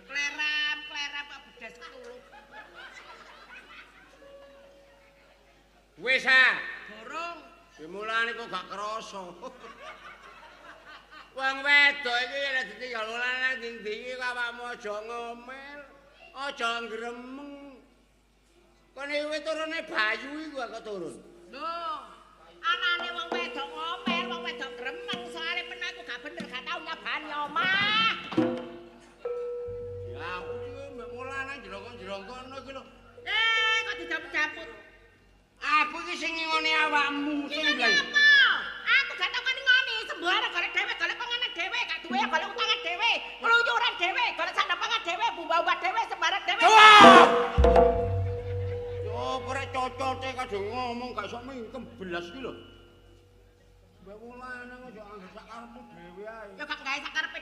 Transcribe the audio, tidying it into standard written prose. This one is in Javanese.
Kleram, kleram kok bedas ketulup. Wis ah. Gorong. Dimulane kok gak krasa. Wong wedok iki nek ditinggal lanang ndi iki awakmu aja ngomel, aja ngremeng. Kene wis turune Bayu iku kok turun. Lho, anane wong wedok ngomel, wong wedok gremeng, soalé peno iku gak bener, gak tau nyabani omah. Ya aku iki mbek lanang jerongkon-jerongkono iki lho. Eh, kok dijamput-jamput? Aku iki sing ngingoni awakmu sing Ngingoni apa? Aku gak tau kon ngingoni, sembarang golek dhewe, golek panganan dhewe, gak duwe golek utangan dhewe, ngluyuran dhewe, golek sandapangan dhewe, bumbah-bumbah dhewe, sembarang dhewe. Yo ora cocote kadung ngomong gak iso mingkem belas iki lho. Mbak wong lanang aja anggere sak karepmu dhewe ae. Ya gak gawe sak karepe.